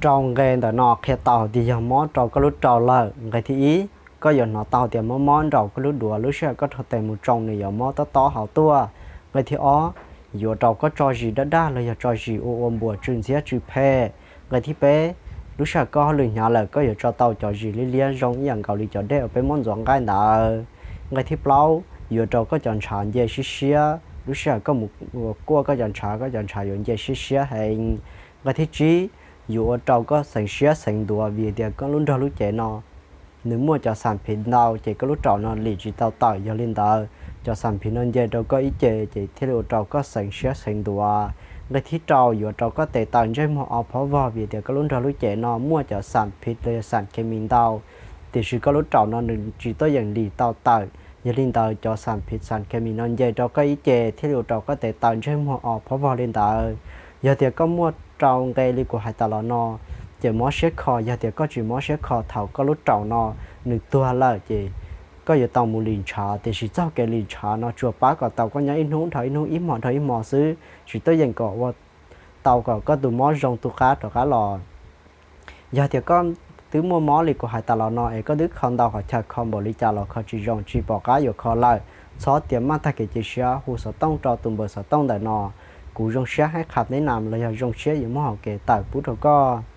Rau nqe ntawm no qhia tau hais tias yog mob rau koj lub raum lawm. Nqe thib ib, koj yuav hnov tau tias mob mob nraum koj lub duav, lub sij hawm koj rho tes mus tsoo nws yuav mob tob tob hauv tuaj. Nqe thib ob, yuav rau koj tso zis daj daj los yog tso zis ua ua npuas tsw ntxhiab tsw phem. Nqe thib peb, lub sij hawm koj hauj lwm hnyav lawm koj yuav tso tau cov zis liab liab zoo ib yam nkaus li cov dej uas peb muab ntxuav nqaij ntawd. Nqe thib plaub, yuav rau koj cov ntshav nce siab siab, lub sij hawm koj mus ua kuaj koj cov ntshav, koj cov ntshav yuav nce siab siab heev. Nqe thib tsib, yuav ua rau koj xeev siab xeev ntuav vim tias koj lub nrog lub cev no nws muaj cov xam phiv ntau ces koj lub raum no lim tsis tau tawm. Yog li ntawd, cov xam phiv no nce rau koj ib ce ces thiaj li ua rau koj xeev siab xeev ntuav. Nqe thib rau, yuav rau koj tes taw ntsej muag o phob vog vim tias koj lub nrog lub cev no muaj cov xam phiv los yog xam khes mis ntau, tiam sis koj lub raum no nws tsis tuaj yeem lim tau tawm. Yog li ntawd, cov xam phiv xam khes mis no nce rau koj ib ce thiaj li ua rau koj tes taw ntsej muag o phob vog li ntawd. Yog tias koj muaj rau nqe li kuv hais tas los no, ces mob siab kho. Yog tias koj tsis mob siab kho thaum koj lub raum no nws tuag lawm ces koj yuav tau mus lim ntshav, tiam sis txoj kev lim ntshav no tsuas pab kom tau koj nyob ib hnub dhau ib hnub, ib hmo dhau ib hmo xwb, tsis tuaj yeem kom ua tau kom koj tus mob zoo tu qab rov qab los. Yog tias koj twb muaj mob li kuv hais tas los no es koj twb kho ntau qhov chaw, kho npaum li cas los kho tsis zoo, tsis pom qab yuav kho lawm, txhob tias maj tag kev cia siab, hu xov tooj rau tus npawb xov tooj ntawm no. Kuv zoo siab haib qhas teb nas los yog zoo siab yuav muab hauv kev tawm pub rau koj.